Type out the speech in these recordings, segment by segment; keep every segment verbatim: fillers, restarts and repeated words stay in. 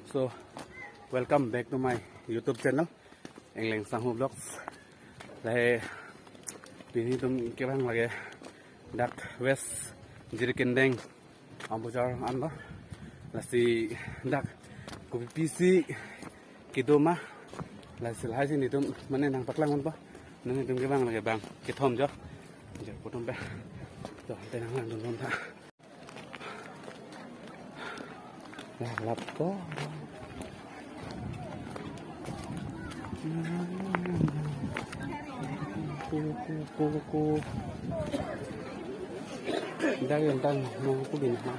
So, welcome back to my YouTube channel, Engleng Sanghu Vlogs. Lahai pini itum kevang lake dak West Jirikindeng Ambujar anlo. Lasi dak kopi pisi kedo ma. Lasi lahai si nelitum mane nangpaklang ponpo. Nelitum kevang lake bang kethom jo. Jo, putum pe. Jo, ante nanglangdun tha. Lah, lap ko. Ko, ko, ko, ko. Dak yang tang, mau aku gini, ha.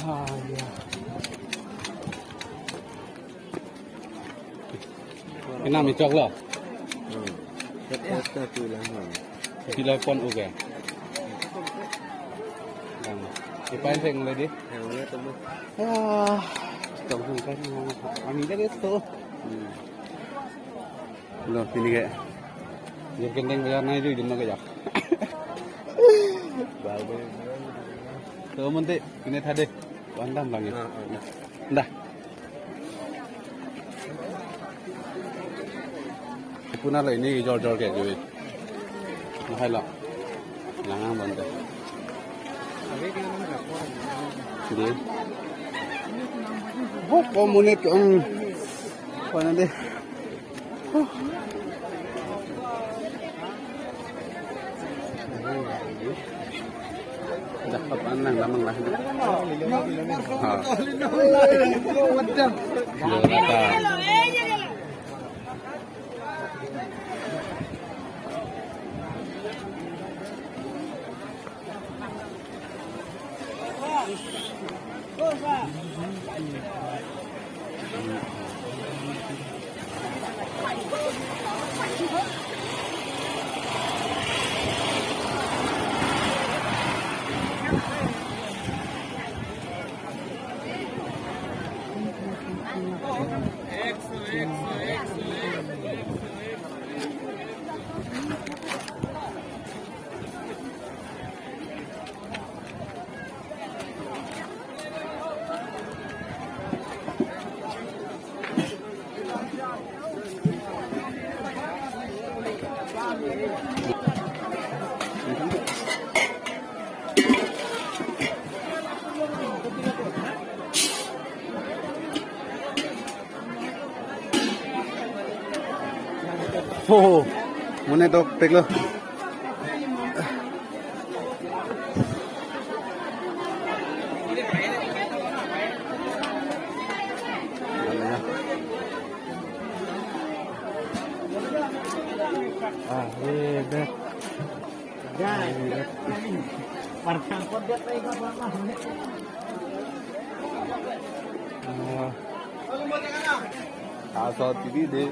Ah, ya. Kenam icok lo. Hmm. Ket es ta tu lang hon. Pila pon oke. Lang. Ipai seng le di. Yang le temu. Ah, tong hung kan. Ani le to. Hmm. Lo, pini ke. Jirikindeng bajar nai jui dun ke ya. Baik, baik. To, mante, pini tha de. Vandam lang ya. Ah, ah. Dah. Puna lo ini jor jor ke jui. Lahai lo. Langang bante. Di. Oh, komunik ang. Apa nanti? Dah, kapan nang lamang lah. Ha. Lo, rata. Ho, ho. Mane dok pek lo. Ah, eh, dah. Ah, so T V de.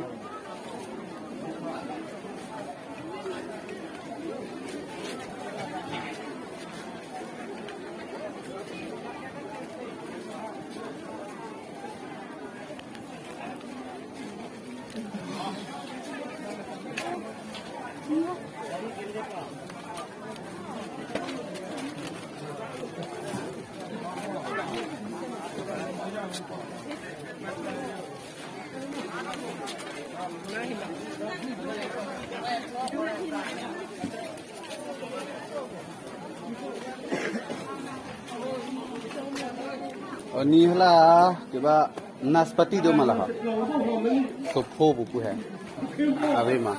Oni hala kiba naspati do ma la ha. Sopho pu pu he. Ave ma.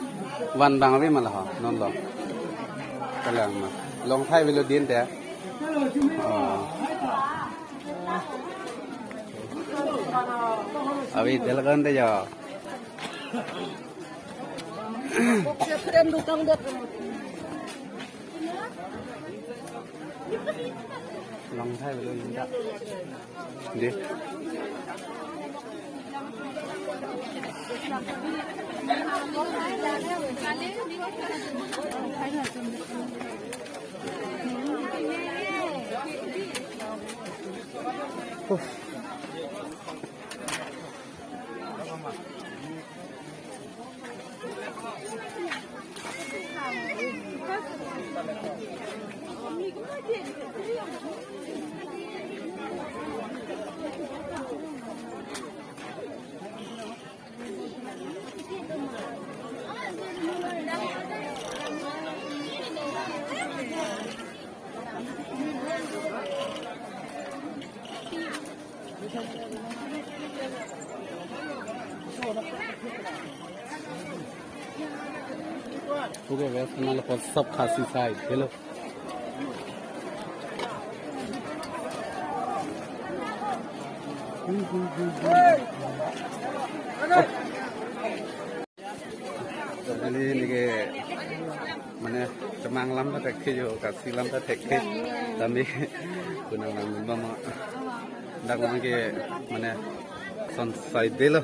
Van bang ave ma la ha. Non lo. Kalang ma. Long thai avelo din te. Oh. Ave tel kan te jo. Long thai avelo din ta. Di. Pure veg nang lapot sob Khasi side. Hello. Jadi neke mane kemang alam ta thekthe jo, Khasi alam ta thekthe. Tame kunang lang bama dak lang ke mane son side lo.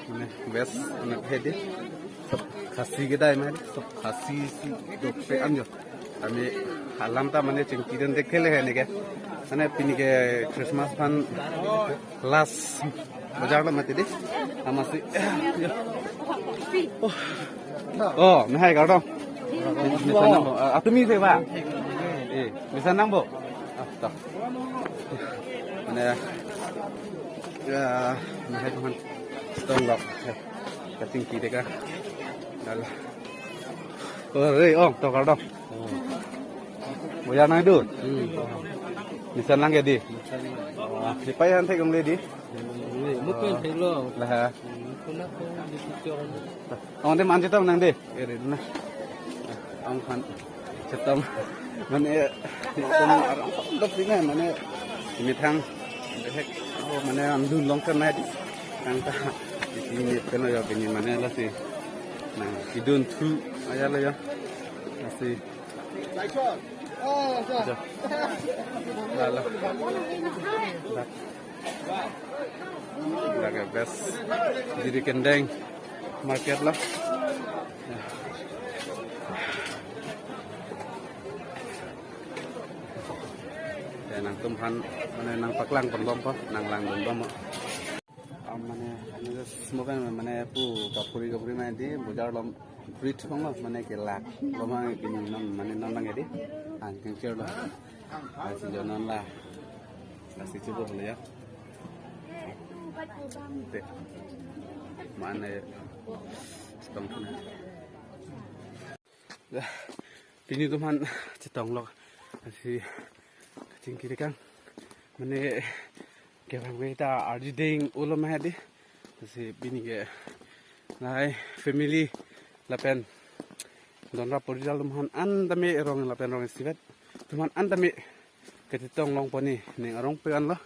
Mane veg mane hedi. Sob Khasi kedai mane, sob Khasi si dokpe an jo. Tame alam ta mane chingki den thekthe le he neke. Mane pini ke Christmas aphan last bajar lo mati di. Amasi. Oh, oh, mehai kardom. Bisa nang bo. Ah, atumi se ba? Eh, bisa nang bo. Ah, toh. Mane, ya, mehai aphan chetong lok. Kachingki deka. Dal. Oh, re, oh, toh kardom. Bojar nangdun. Hmm. Nisan lang ke di. Nisan lang. Oh, di pai han thek ong le di. Ini, mungkin thek lo. Lah, ha. Hmm, kuna ko di picture. Ong de man chetong nang di. Ere na. Ong aphan chetong. Mane, chetong arong dok di na, mane, methang. Dehek, oh, mane, andun long kan na di. Tangka. Ini kan ya, ini mane lasi. Nah, idun thu, aja lo ya. Lasi. Aja. Lala. Dak. Dak ya, best. Jiri Kendeng market lo. Ya. Ya, nangtum aphan, mane, nangpaklang pon bom po, nanglang pon bom po. Ah, mane, mane, smoke kan, mane, pu kapuri kapuri mane di, bojar along bridge kong lo, mane, kelak lo, mane, pini non, mane, non lang ya di, ah, kengkir lo, ah, si jo non la, ah, si chubo lo ya, te, mane, stong na. Pini atum aphan chetong lok. Lasi kachingki dekang. Mane kevang ke ta ardi ding ulo ma hedi. Lasi pini ke nai family lapen donra pori dal atum aphan an tame rong lapen rong isivet. Atum aphan an tame kachetong long pon ne ning arong pe an lo.